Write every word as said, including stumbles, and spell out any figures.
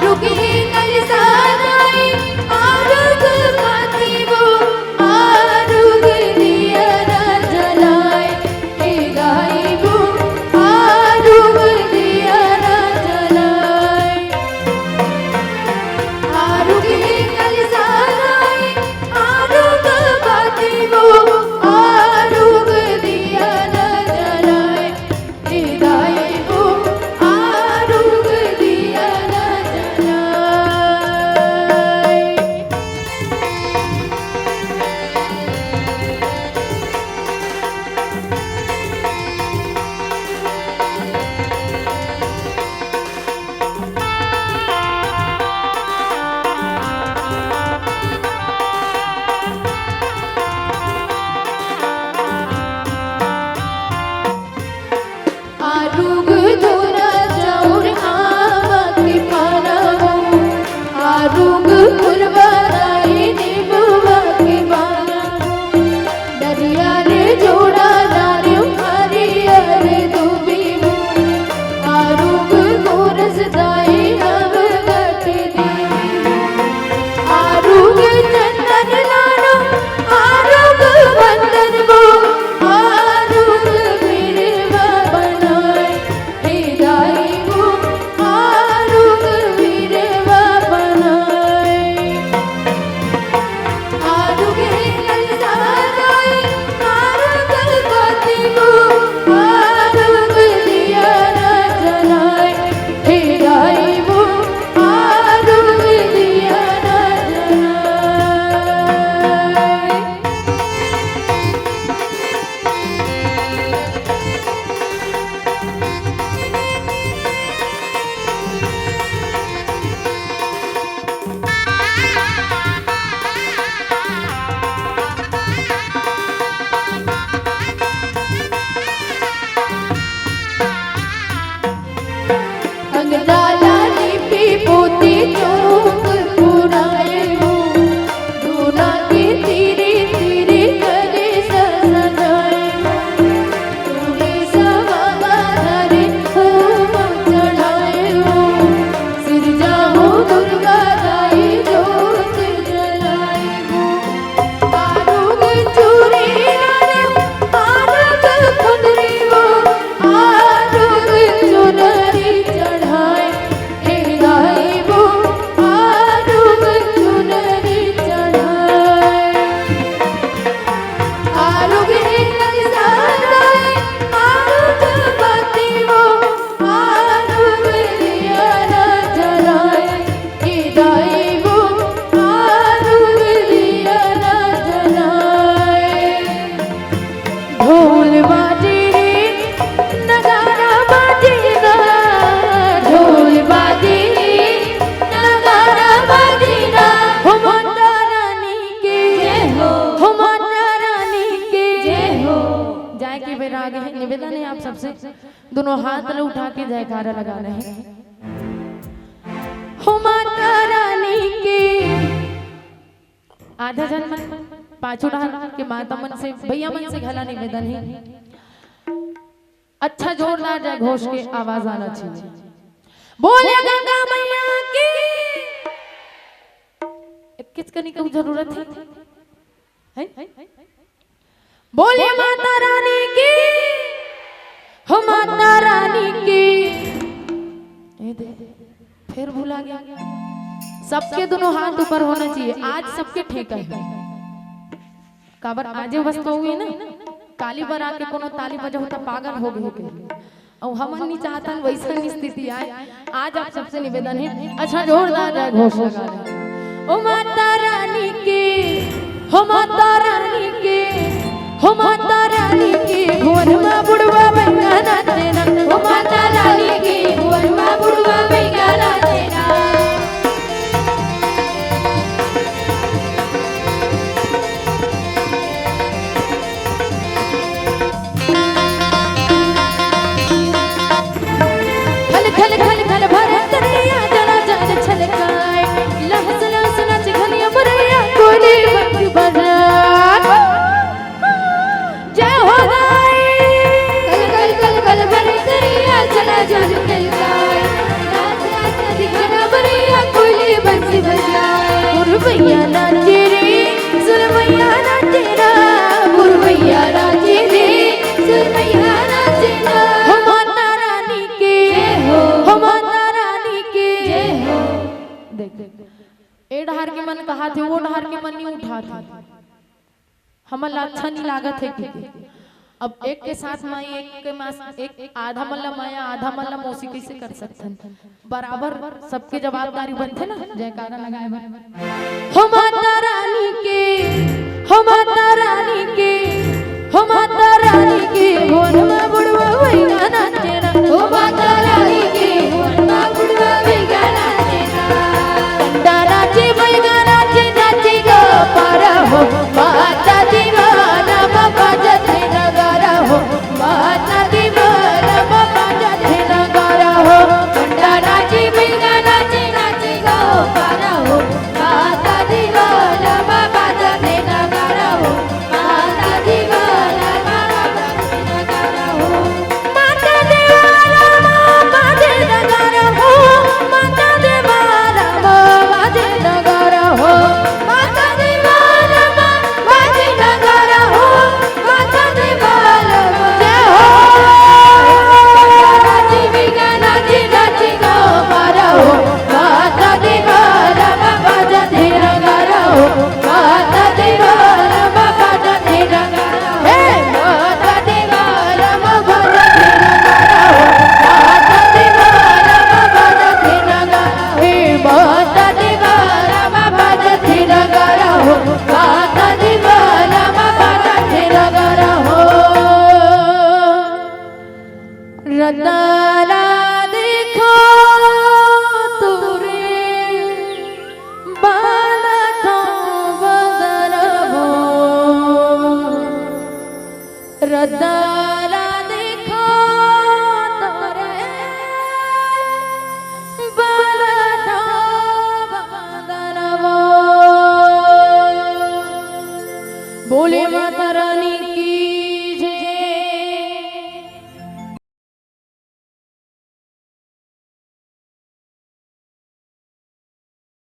रुक ही कल साराई, आरुग पाती वो, आरुग दिया न जलाए, हे दाई वो, आरुग दिया न जलाए। आरुग ही कल साराई, आरुग पाती वो, आरुग दिया न जलाए। आरुग धुना चाउर आमक पाना हो, आरुग फुलवा राई निबुआ के पाना हो। नरियर जोड़ा नारियल हरियर दूबी हो, आरुग गोरस दाई नवगत देवी हो। आरुग चंदन लानो, आरुग वंदन वो, आरुग बिरवा बनाए। हे दाई वो, आरुग बिरवा बनाए। आरुग हे कल साराई, आरुग पाती वो, आरुग दिया न जलाए। हे दाई वो, आरुग दिया न जलाए। अंगना ला लीपी पोती चौक पुराए हो, दूना के तीरे तीरे करे सजाए हो। तूने सवा बाधारे होम चढ़ाए हो, सिरजा हो दुर्गा दाई जोत जलाए हो। आरुग चूड़ी आरुग फुलरी वो, आरुग चुनरी चढ़ाए। हे दाई वो, आरुग चुनरी चढ़ाए। आरुग हे कल साराई, आरुग पाती वो, आरुग दिया न जलाए। हे दाई वो, आरुग दिया न जलाए। ढोल बाजे रे, नगाड़ा बाजे ना, ढोल बाजे रे, नगाड़ा बाजे ना। हो माता रानी के जय हो। हो माता रानी के जय हो। जाए के बेरा आगे हे, निवेदन हे आप सबसे, दोनों हाथ ल उठा के जयकारा लगाना हे। हो माता रानी के आधा झन मन पाछू डहर के माता मन से, भैया मन से घला निवेदन हे, अच्छा जोरदार जय घोष के आवाज आना चाहिए। बोलिए गंगा मैया की। इक्कीस कनी के जरूरत हे, हैं? बोलिए माता रानी की, हो माता रानी की। ए दे, फिर भुला गया। सबके दोनों हाथ ऊपर होना चाहिए। आज सबके ठेका हे। काबर आज ये वस्तु हुई ना, काली बर आके कोनो ताली बजाहू त पागल हो गए के। अउ हमन नहीं चाहतन वैसन स्थिति आए। आज आप सबसे निवेदन हे, अच्छा जोरदार जय घोष लगा दे। ओ माता रानी की, हो माता रानी की, हो माता रानी की, भुवन मा बुढ़वा बैगा नाचे ना। हो माता रानी की, भुवन मा बुढ़वा बैगा नाचे ना। खल खल खल खल भरत रैया, जरा जल छलकाए। लहस लहस नाच घनिया मुरैया, कोली बंसी बजा। जय हो दाई। कल कल कल कल भरत रैया, जरा जल छलकाए। नाच नाच नाच घनिया मुरैया, डहार के मन कहाथे, वो डहार के मन नहीं उठाथे। हमन ला अच्छा नहीं लागत हे कि अब एक के साथ माई, एक के मास, एक आधा मन ला माया, आधा मन ला मौसी कइसे कर सकथन? बराबर सबके जवाबदारी बनथे ना जयकारा लगाए बर। हो माता रानी के, हो माता रानी के, हो माता रानी के, भवन में बुढ़वा भैया नाचे ना। हो माता रानी के, भवन में बुढ़वा भैया नाचे ना। कंडा नाचे, भैया नाचे, नाचे गो पारा हो। माता दीवाना बाबा जथे नगारा हो। माता दीवाना बाबा जथे नगारा हो। कंडा नाचे, भैया नाचे, नाचे गो पारा हो। माता दीवाना बाबा जथे नगारा हो। माता दीवाना बाबा जथे नगारा हो। माता दीवाना बाबा जथे नगारा हो। माता दीवाना बाबा जथे नगारा हो। माता दीवाना बाबा जथे नगारा हो। माता दीवाना बाबा जय हो। नाची गाना जी नाची गाओ पारा हो। माता दीवाना बाबा जथे नगारा हो। माता दीवाना बाबा जथे नगारा हो। हे माता दीवाना बाबा जथे नगारा हो। माता दीवाना बाबा जथे नगारा हो। हे माता दीवाना बाबा जथे नगारा हो। माता दीवाना बाबा जथे नगारा हो। रद्दा ला देखो तोरे बालक बदरबो। रद्दा ला देखो तोरे बालक बदरबो। बोले माता